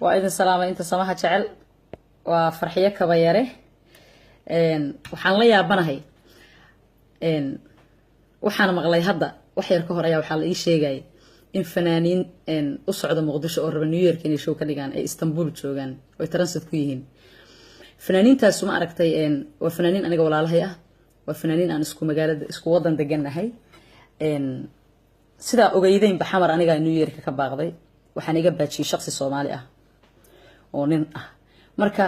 Waa idin salaamay inta samaha jecel. Waa Farxiyo Kabayare. Waxaan la yaabanahay, waxaan maqlay hadda wax yar ka hor ayaa waxaa la ii sheegayay in fanaaniin u socda Muqdisho oo raba New York inay show ka dhigaan ay Istanbul joogaan oo ay transit ku yihiin. Fanaaniintaasu, ma aragtay, waa fanaaniin aniga walaalahay ah, waa fanaaniin aan isku magaalada, isku wadan degannahay. Sidaa ogeydeynba, Xamar anigaa New York ka baaqday. Waxaan iga baajiyey shaqsi Soomaali ah oo nin ah. Marka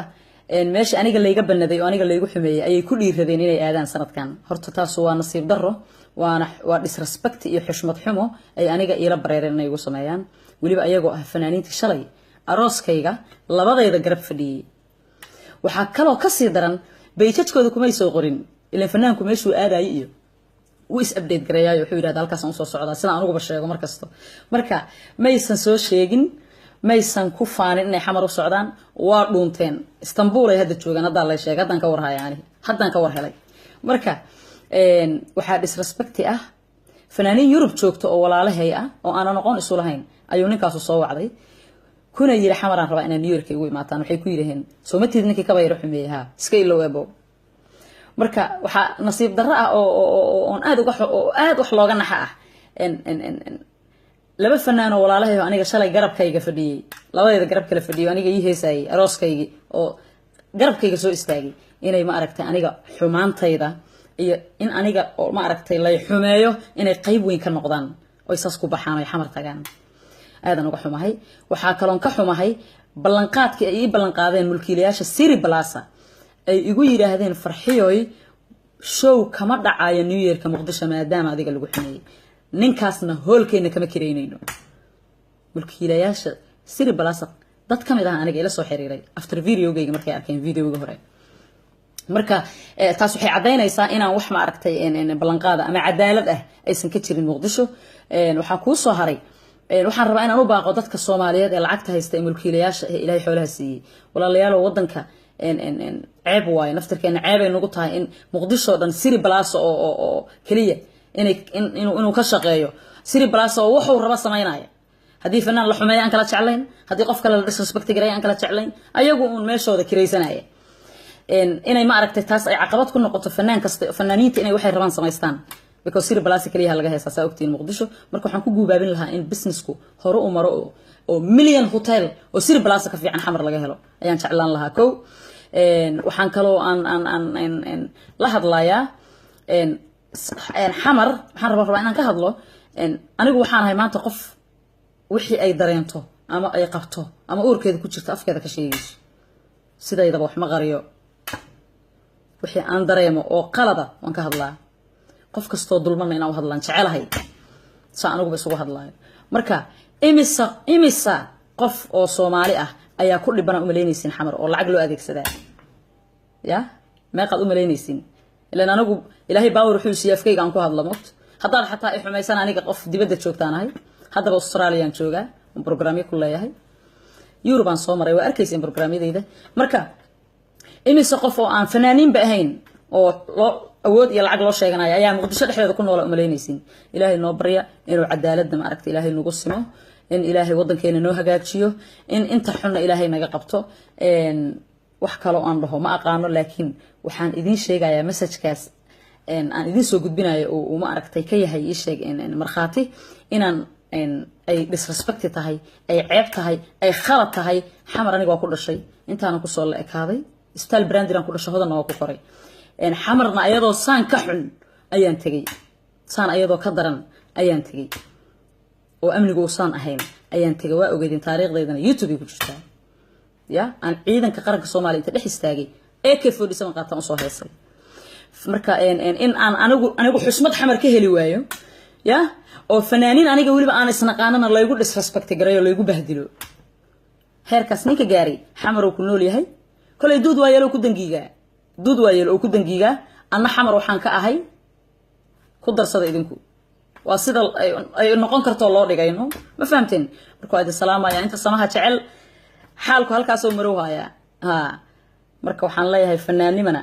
meesha aniga layga banaday oo aniga laygu xumeeyey ayay ku dhiiradeen inay aadaan sanadkan. Horta taasu waa nasiib daro, waana waa disrespect iyo xushmad xumo ay aniga iila bareereen inay igu sameeyaan, weliba ayagoo ah fanaaniintii shalay arooskayga labadayda garab fadhiyey. Waxaa kaloo kasii daran, page-kooda kumay soo qorin. Ilan fanaanku meeshuu aadayo iyo wuu is update gareeyaayo, wuxuu yidhahda halkaasaan usoo socdaa, sidaan aniguba sheego mar kasto. Marka maysan soo sheegin, maysan ku faanin inay Xamar u socdaan. Waa dhuunteen, Istanbul ay hadda joogaan. Haddaa lay sheegay, haddaan ka warhaya, ani haddaan ka war helay. Marka waxaa disrespect ah, fanaaniin Yurub joogta oo walaalahay ah oo aanan aqoon isu lahayn ayuu ninkaasu soo wacday, kuna yiri: "Xamaraan rabaa inaa New York igu imaataan." Waxay ku yidhaheen: "Soo ma tihid ninkii Kabayaro xumeeyey? Haa, iska ilow ebo." Marka waxaa nasiib darro ah oo oon aad uga oo aad wax looga naxa ah, laba fanaanoo walaalahay oo aniga shalay garabkayga fadhiyey, labadeeda garab kala fadhiyay, aniga ii heesayay arooskaygii oo garabkayga soo istaagay, inay, ma aragtay, aniga xumaantayda iyo in aniga oo, ma aragtay, lay xumeeyo inay qayb weyn ka noqdaan oy saas ku baxaan oy Xamar tagaan. Aadan uga xumahay. Waxaa kaloon ka xumahay ballanqaadkii ay ii ballanqaadeen mulkiilayaasha City Plaza, ay igu yidhaahdeen: "Farxiyoy, show kama dhacayo New Yearka Muqdisho maadaama adiga lagu xumeeyey, ninkaasna hoolkeena kama kiraynayno." Mulkiilayaasha City Plaza dad ka mid ah aniga ila soo xiriiray after videogayga, markay arkeen videoga hore. Marka taas waxay caddaynaysaa inaan wax, ma aragtay, ballanqaada ama cadaalad ah aysan ka jirin Muqdisho. Waxaa kuu soo haray, waxaan rabaa inaan u baaqo dadka Soomaaliyeed ee lacagta haysta, ee mulkiilayaasha ee Ilaahay xoolaha siiyey. Walaalayaalo, wadanka ceeb waayo, naftirkeena ceebay nagu tahay in Muqdisho dhan City Plaza oo keliya inay inuu ka shaqeeyo, City Plaza oo wuxuu raba samaynaya. Haddii fanaan la xumeeyo aan kala jeclayn, haddii qof kale la disrespect gareeyo aan kala jeclayn, ayagu uun meeshooda kiraysanaya, inay, ma aragtay, taas ay caqabad ku noqoto fanaan kasta, fanaaniinta inay waxay rabaan samaystaan, because City Plaza kaliyaha laga heesaa, saa ogtiin, Muqdisho. Marka waxaan ku guubaabin lahaa in businessku hore u maro oo million hotel oo City Plaza ka fiican Xamar laga helo ayaan jeclaan lahaa. Kow, waxaan kaloo aan la hadlayaa Xamar. Waxaan rabaa inaan ka hadlo. Anigu waxaan ahay maanta qof wixii ay dareento ama ay qabto ama uurkeeda ku jirto afkeeda ka sheegayso. Sidaydaba wax ma qariyo. Wixii aan dareemo oo qalada waan ka hadlaa. Qof kastoo dulmana inaan u hadlaan jecelahay, saa aniguba isugu hadlaayo. Marka imisa qof oo Soomaali ah ayaa ku dhibana umalaynaysiin Xamar oo lacag loo adeegsadaa? Ya meeqaad umalaynaysiin? Ilan anigu Ilaahay power wuxuu siiyey afkayga aan ku hadlo mogt. Haddaad xataa i xumaysan, aniga qof dibadda joogtaan ahay. Haddaba Australiaan joogaa on programyo ku leeyahay. Yurubaan soo maray, waa arkayseen programyadayda. Marka imise qof oo aan fanaaniinba ahayn oo loo awood iyo lacag loo sheeganayo ayaa Muqdisho dhexdeeda ku noola umalaynaysiin? Ilaahay noo barya inuu cadaaladda, maaragta, Ilaahay nagu simo, in Ilaahay wadankeena noo hagaajiyo, in inta xunna Ilaahay naga qabto. Wax kaloo aan dhaho ma aqaano, laakiin waxaan idiin sheegayaa messagekaas aan idiin soo gudbinayo oo uu, ma aragtay, ka yahay ii sheeg markhaati inaan ay disrespect tahay, ay ceeb tahay, ay khalad tahay. Xamar aniga waa ku dhashay, intaana kusoo la ekaaday. Isbitaal Brandiran ku dhashay, Hodanna waa ku koray. Xamarna ayadoo saan ka xun ayaan tegey, saan ayadoo ka daran ayaan tegey, oo amnigu usaan ahayn ayaan tegay. Waa ogeydin, taariikhdaydana YouTube ay ku jirtaa. Ya aan ciidanka qaranka Soomaaliya inta dhex istaagay AK-47 qaataan usoo heesay. Marka in aan anigu xusmad Xamar ka heli waayo, ya oo fanaaniin aniga weliba aan isnaqaanana laygu disrespect gareeyo, laygu bahdilo, heerkaas ninka gaaray Xamar uu ku nool yahay kolay duud waayeel ku dangiigaa, duud waayeel oo ku dangiigaa. Anna Xamar waxaan ka ahay ku darsada idinku. Waa sida ay noqon kartoo loo dhigayno, ma fahamteen? Marka waa idin salaamaya inta samaha jecel. Xaalku halkaasoo marow hayaa. Ha, marka waxaan leeyahay fanaannimana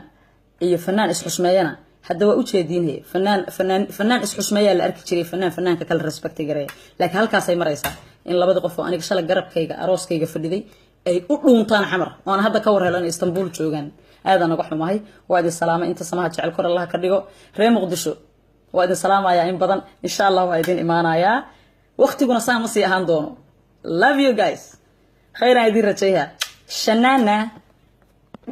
iyo fanaan isxushmeeyana hadda waa ujeediinhe. Fanaan isxushmeeyaa la arki jiray, fanaan fanaanka kala respect gareeya, laakiin halkaasay maraysaa in labada qof oo aniga shalay garabkayga arooskayga fadhiday. Ay u dhuuntaan Xamar oona hadda ka war helo inay Istanbul joogaan. Aadaan uga xumahay. Waa idin salaamay. Inta samaha jecel kor Allaha ka dhigo. Reer Muqdisho waa idin salaamayaa in badan. Insha Allah waa idin imaanayaa, waqtiguna saa ma sii ahaan doono. Love you guys, khayraan idin rajayha. Shanana.